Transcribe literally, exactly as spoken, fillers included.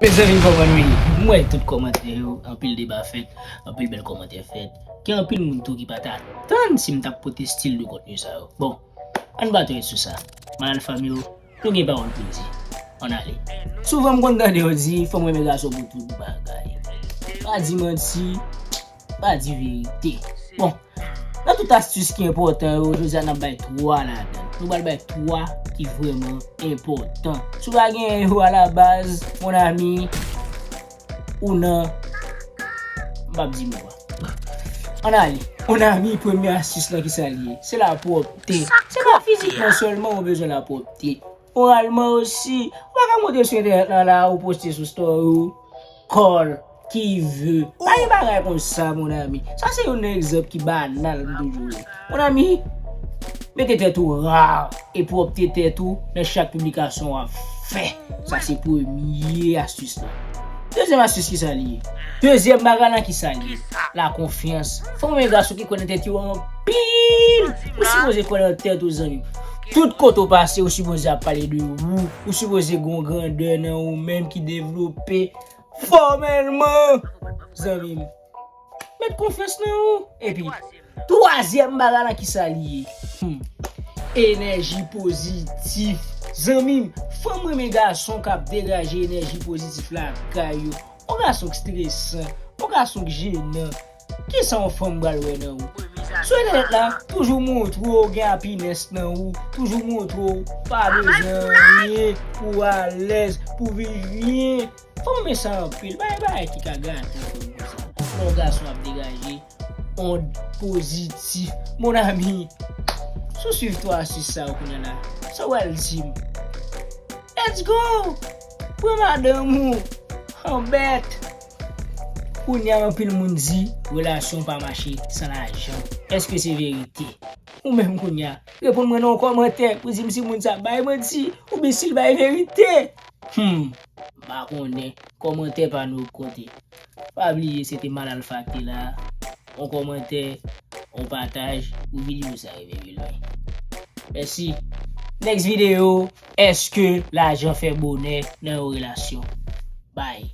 Mezanmi, kòman nou ye? M wè tout kòmantè yo, anpil deba fèt, anpil bèl kòmantè fèt. Gen anpil moun tou ki pa t atann si m t ap pote stil de kontni sa yo. Bon, ann pa twò ret sou sa. Malal fanmi yo, nou gen pawòl pou di. Ann ale. Souvan m konn tande yo di, fanm renmen gason pou tout bagay. Pa di manti, pa di verite. Bon, nan tout astis ki enpòtan yo, jodi a n ap bay twa ladan. Nou pral bay twa ki vrèman enpòtan. Si w pa gen yo alabaz, mon ami, ou nan, m p ap di mo a. Ann ale. Mon ami, premye astis lan ki sa l ye? Se lapwòpte. Se pa fizikman sèlman ou bezwen lapwòpte. Moralman osi, ou pa ka monte sou entènèt lan la, ou poste sou story ou, kòl, ki ve. Pa gen bagay konsa, mon ami. Sa se youn nan egzanp ki banal m toujou ye. Mon ami, mete tèt ou ra e pwòpte tèt ou nan chak piblikasyon w ap fè. Sa se premye astis lan. Dezyèm astis ki sa li ye? Dezyèm bagay lan ki sa li ye? Lakonfyans. Fanm oubyen gason ki kwè nan tèt yo anpil. Ou sipoze kwè nan tèt ou, zanmi. Tout kote w pase, ou sipoze ap pale de ou. Ou sipoze gen yon grandè nan ou menm ki devlope fòmèlman. Zanmi m, met konfyans nan ou. Epi, twazyèm bagay lan ki sa li ye? Hmm. Enèji pozitif. Zanmi m, fanm renmen gason k ap degaje enèji pozitif lakay yo. Yon gason k stresan, yon gason k jenan. Kisa yon fanm pral wè nan ou? Sou entènèt la, toujou montre w gen happiness nan ou, toujou montre w pa bezwen anyen pou w alèz, pou w viv byen. Fanm renmen sa anpil, pa gen bagay ki ka gate yon fanm konsa. Lè yon gason ap degaje ond pozitif. Mon ami, si w swiv twa astis sa yo kounye a la, sa w al di m? Let's go! Pran madanm ou, anbèt! Kounye a, anpil moun di relasyon pa mache san lajan. Èske se verite? Ou menm kounye a, reponn mwen nan yon kòmantè pou di m si moun sa bay manti oubyen si l bay verite. Hmm, m pa konnen. Kòmantè pa nou k konte. Pa bliye, se te Mal Alpha ki te la. Yon kòmantè, yon pataj pou videyo sa rive pi lwen. Mèsi. Next video, èske lajan fè bonè nan yon relasyon? Bye.